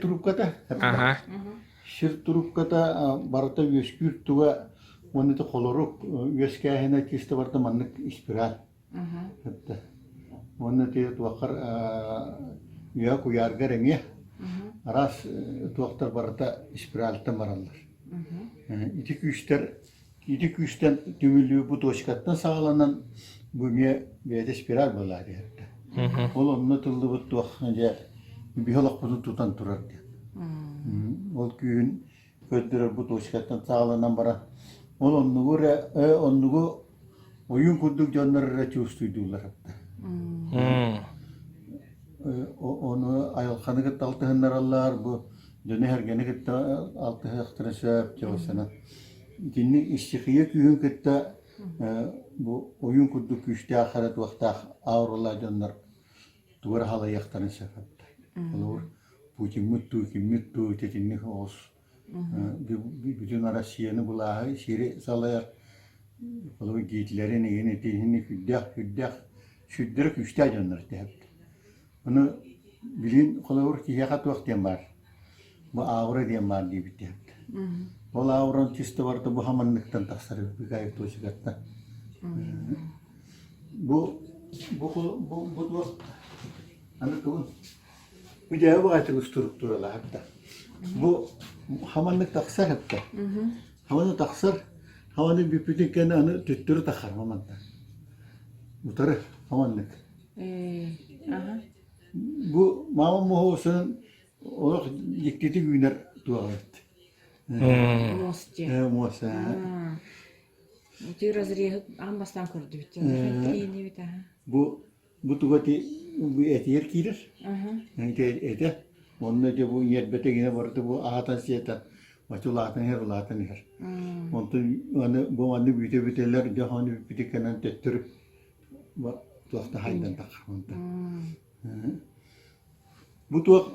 трубката. Аха. Сир трубката барыта үөскүүр туга уонна ити холорук үөскээһинэ чисто барыта маннык спираль. Уонна ити туоххар үөһэ куйааргар эмиэ араас туохтар барыта спиральтан бараллар. Ити күүстэр ити күүстэн түмүллүү бу точкаттан саҕаланан бу эмиэ бэйэтэ спираль буолаа диэхтэ. Ол онно тыллыбыт туох дьэ биһи олохпутун тутан турар диэн. Ол күүһүн көрдөрөр бу точкаттан саҕаланан баран ол оннугу эрэ оннугу ойуун курдук дьоннор эрэ чувствуйдууллар этэ. Ону айылҕаны кытта алтыһыннараллар, бу дьону-сэргэни кытта алтыһыахтарын сөп, дьоҕусана. Итинник истихия күүһүн кытта бу ойуун курдук күүстээх эрэ туохтаах ауралаах дьоннор тугу эрэ халайыахтарын сөп эбит. Холобур, Путиммыт дуу, киммит дуу итинник оҕус бүтүн Россияны былааһы сири салайар холобур Гитлерин игин итиһини күрдээх күрдээх сүрдэрэ күүстээх дьоннор этэ. Ону билин холобур киһиэхэ туох диэн баар бу аура диэн баар диэбит диэбит. Ол ауран чисто барыта бу хаманныктан тахсар Быкаев точкаттан. Бу бу бу бу туох аны тугун Бу дьээбэ баҕайытык структуралаах да. Бу хаманнык тахсар эптэ. Хаманы тахсар, хаманы бүппүтүн кэннэ аны төттөрү тахар мамантан. Утары хаманнык. Бу маама муһуосун олох дьиктитик үүнэр туох эбит. Муос диэн. Муос. Ити разреһы аан бастаан көрдүбүт. Бу Бу туга ити бу этигэр киирэр. Ити этэ. Онно ити бу ньиэрбэтэ гинэ барыта бу аһатан сиэтэ бачча улаатан иһэр, улаатан иһэр. Онтон аны бу маннык бүтэ-бүтэлэр дьэ аны бүппүтү кэнэн төттөрү туохта хайдан таххар онтон. Бу туох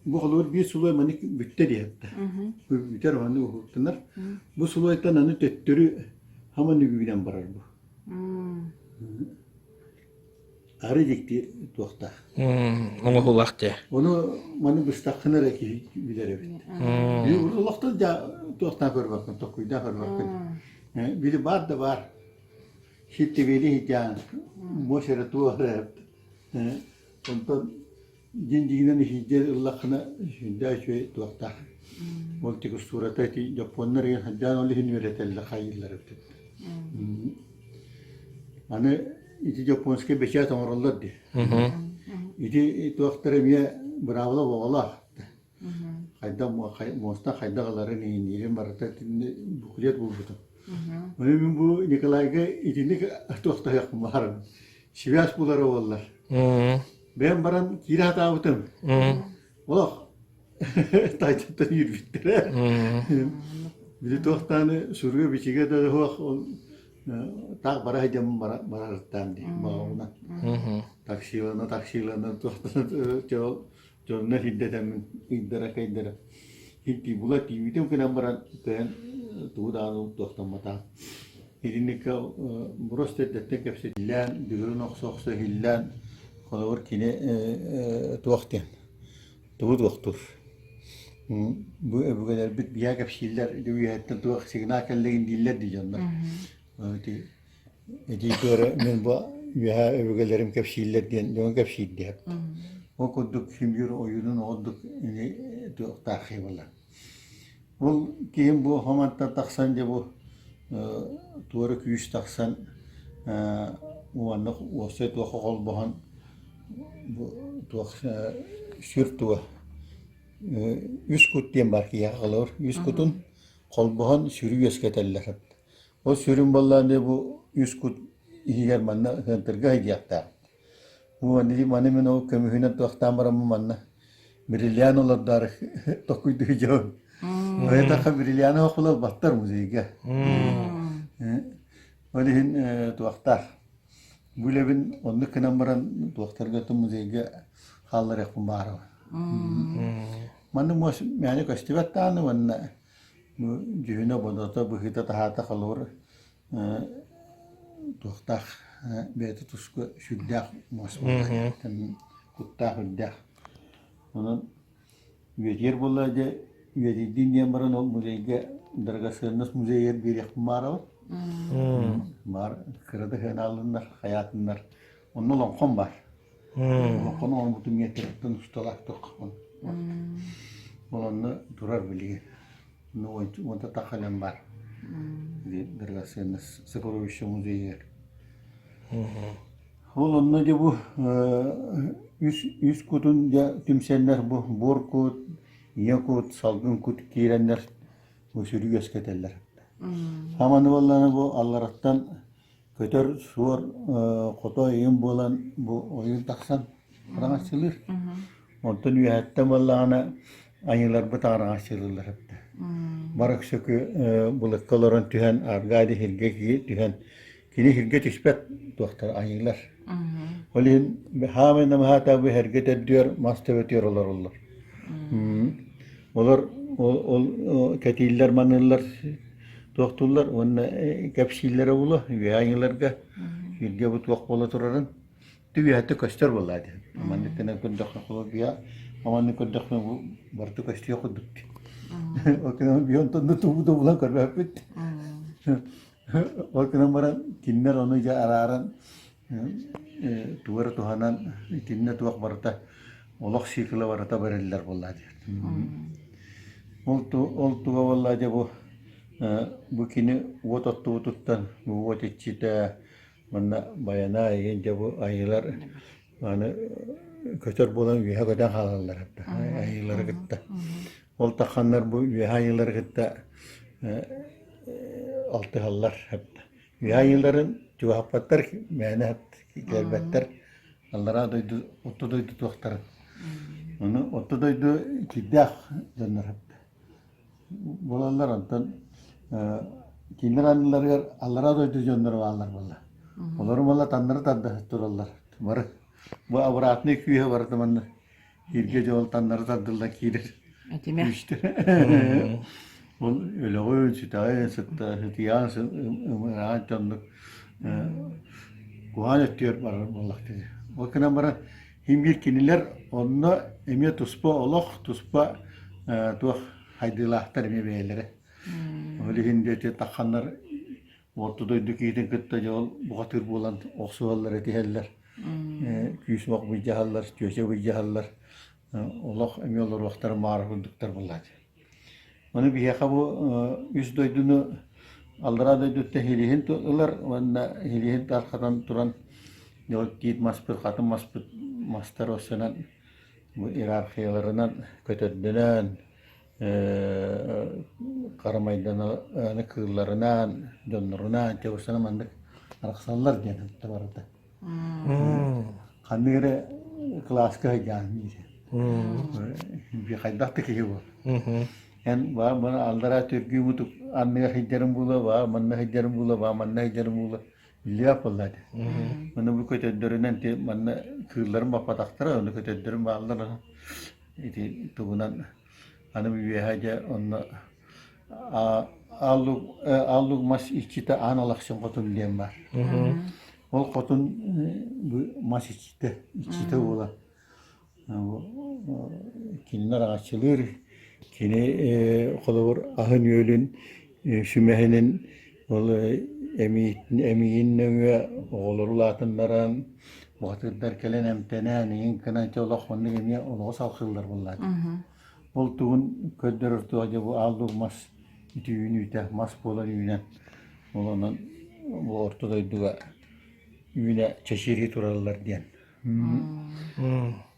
бу холобур биир сулуой маннык бүттэ диэхтэ. Бу бүтэр маннык уһуктанар. Бу сулуойтан аны төттөрү хаман үгүүнэн барар бу. Ары дьикти туохтаах. Оҥоһуулаах дии. Ону маны быстаххына эрэ киһи билэр эбит. Олохтон да туохтаах көрбөккүн, токкуйдаах көрбөккүн. Били баар да баар. Ситтибиэли иһдьээн, муос эрэ туох эрэ. Онтон Дьин дьиҥинэн иһийдэ ыллаххына сүрдээх үчүгэй туохтаах. Ол текстурата ити дьоппуоннар игин сылдьан ол иһин үөрэтэллэр хайыыллар эбит. Аны ити дьоппуонскай бэчээт оҥороллор дии. Ити туохтар эмиэ быраабыла оҕолоох. Хайдах муоста хайдах ыларын иҥиирин барыта итинни буклет булбутум. Ону мин бу Николайга итинник туохтаһыахпын баҕарабын. Связь булара буоллар. Бэйэм баран киирэ сатаабытым. Олох тайтаттан үүрбүттэрэ. Били туохтааны суруга-бичигэ да суох ол таах бара сылдьаммын барарыттаан дии баҕабынан. Таксилана таксилана туохтан дьонно сирдэтэммин ыйдара-кыйдара Ити була тиийбитим гынан баран кыайан тугу даҕаны туохтамматаҕым. Итинниккэ просто эрдэттэн кэпсэтиллээн, бүгүрүн охсо-охсо иһиллээн, холобур кини туох диэн, тугу туохтуур. Бу өбүгэлэрбит биһиэхэ кэпсииллэр, үөһэттэн туох сигнал кэллигин дииллэр дии дьоннор. Ити Ити туора мин бу үөһээ өбүгэлэрим кэпсииллэр диэн дьоҥҥо кэпсиирдиэм. Ол курдук Симбир ойуунун оҕордук ини туохтаах буолар. Ол киһим бу хомантан тахсан дьэ бу туора күүс тахсан уонна уопсай туохха холбоһон бу туох сүр туга үс кут диэн баар киһиэхэ холобур үс кутун холбоһон сүрү үөскэтэллэр. Ол сүрүн буоллаҕына дьэ бу үс кут иһигэр манна ыһыантырга сылдьыахтаах. Бу маны мин ол көмүһүнэн туохтаан бараммын манна бриллиант олордоору токуйдуу дьон. Ыйытахха бриллианы охулалбаттар музейга. Ол иһин туохтаах. Бу үлэбин оннук гынан баран туохтарга музейга хаалларыахпын баҕарабын. Манна муос мээнэ көстүбэт даҕаны уонна Бу дьүһүнэ-бодото, быһыыта-таһаата холобур туохтаах бэйэтэ туспа сүрдээх муос буолар куттаах үрдээх. Онон Үйэтигэр буолла дьэ үйэтийдин диэн баран ол музейга драгоценность музейыгар биэриэхпин баарабын. Баар кыра да сыанаалыннар, хайаатыннар. Онно олоҥхом баар. Олоҥхону оҥорбутум миэтэрэттэн усталаах туоххаппын. Ол онно турар билигин. Ну, уонта тахалям баар. Драгоценность сокровище музейыгар. Ол онно дьэ бу үс, үс кутун дьэ түмсэннэр бу буор кут, ийэ кут, салгын кут киирэннэр бу сүрү үөскэтэллэр. Хаманы буоллаҕына бу аллараттан көтөр суор хото ойуун буолан бу ойуун тахсан араҥаччылыыр. Онтон үөһэттэн буоллаҕына айыыларбыт араҥаччылыыллар эбит. Бар өксөкү былыкка олорон түһэн аргади сиргэ түһэн Кини сиргэ түспэт туохтар айыылар. Ол иһин хаамай намыһаата бу эргэ төрдүөр мас төбөтүгэр олороллор. Олор ол, ол кэтииллэр маныыллар туохтууллар уонна кэпсииллэрэ буолуо үөһэ айыыларга сиргэ бу туох буола турарын түгэһэтэ көстөр буоллаа диэн. Маннык гынан көрдөххө холобуйа маннык көрдөххө бу барыта көстүөх курдук. Ол гынан биһи онтон да тугу да булан көрбөппүт. Ол гынан баран кинилэр ону дьэ арааран тугу эрэ туһанан итиннэ туох барыта олох циклэ барыта бариллар буоллаа диэн. Ол ол туга буоллаа дьэ бу бу кини уот оттубутуттан бу уот иччитэ уонна Байанаа эйигин дьэ бу айыылар аны көтөр буолан үөһэ көтөн хаалаллар айыылары кытта. Ол тахханнар бу үөһэ айыылары кытта алтыһаллар. Үөһэ айыыларын чугаһаппаттар, мээнэ кэлбэттэр. Аллараа дойду, орто дойду туохтарын. Ону орто дойду кирдээх дьоннор буолаллар. Онтон кинилэр анныларыгар аллараа дойду дьонноро бааллар буолла. Олору буолла таннары тарда тураллар. Бары бу обратный күүһэ барыта манна Ииргэ дьол таннары тардыллан киирэр. Этимэ. Күүстэр. Ол өлөҕүн, сүтэҕин, сытта, сытыйаан, ымыраан дьоннук куһаан өттүгэр барар буоллахтара. Ол гынан баран син биир кинилэр онно эмиэ туспа олох, туспа туох хайдыылаахтар эмиэ бэйэлэрэ. Ол иһин диэти тахханнар Орто дойду киһитин кытта дьэ ол бухатыыр буолан охсуһаллар, этиһэллэр, күүс-уох былдьаһаллар, чүөчэ былдьаһаллар, олох эмиэ олоруохтара маара курдуктар буоллааччы. Ону биһиэхэ бу үс дойдуну аллараа дойдуттан хилиһин ылар уонна хилиһин тархатан туран дьэ ол тиит маспыт, хатын маспыт мастар оссанан бу иерархияларынан көтөрдөнөн харамайдана кыылларынаан, дьоннорунаан чугасына маннык арахсаллар диэн это барыта. Ханнык эрэ кылааска сылдьаан диир. Хайдах да киһи буол. Эн баа маны аллараа төргүү мутук анныгар сылдьарым буолуо, баа манна сылдьарым буолуо, баа манна сылдьарым буолуо. Биллибэт буолла этэ. Маны бу көтөрдөрүнэн ти манна кыылларым баппатахтара, ону көтөрдөрүм бааллар. Ити тугунан Аны үөһэ дьэ онно ааллык мас иччитэ Аан Алахчын хотун диэн баар. Ол хотун бу мас иччитэ, иччитэ буолар. Кинилэр аҕаччылыыр, кини холобур аһын-үөлүн, сүмэһинин ол эмиийин нөҥүө оҕолору улаатыннаран, бухатыырдар кэлэн эмтэнэн, иҥин гынан олох оннук эмиэ олоҕу салҕыыллар буоллаҕа. Ол тугун көрдөрөр туох дьэ бу аал мас ити үүнүүтэ мас буолан үүнэн ол онон бу орто дойдуга үүнэ чэчирии тураллар диэн.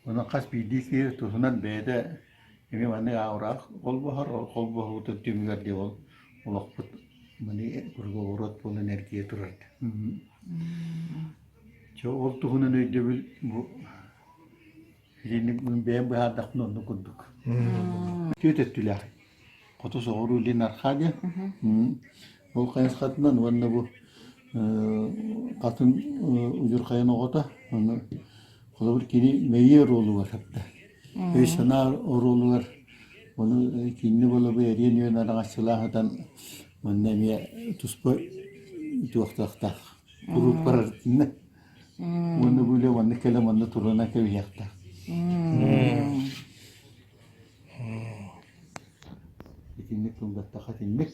Онон хас биирдии киһи туһунан бэйэтэ эмиэ маннык ааураах холбоһор, ол холбоһуутун түмүгэр дии ол олохпут маны круговорот буолан эргийэ турар. Чэ ол туһунан өйдөбүл бу Итинник бэйэм быһаардахпына оннук курдук. Түөрт өттүлээх. Хоту соҕуруу илин архаа диэн. Ол хайысхатынан уонна бу хатын удьурхайын оҕото ону холобур кини мэйии оруолугар сөптө. Өй-санаа оруолугар ону кинини буолабы эриэн үөн араҥаччылаах ытан манна эмиэ туспа туохтаахтаах куруук барар итиннэ. Уонна бу үлэ манна кэлэ манна турана кэбиһиэхтээх. Итинник кылгаттаха итинник.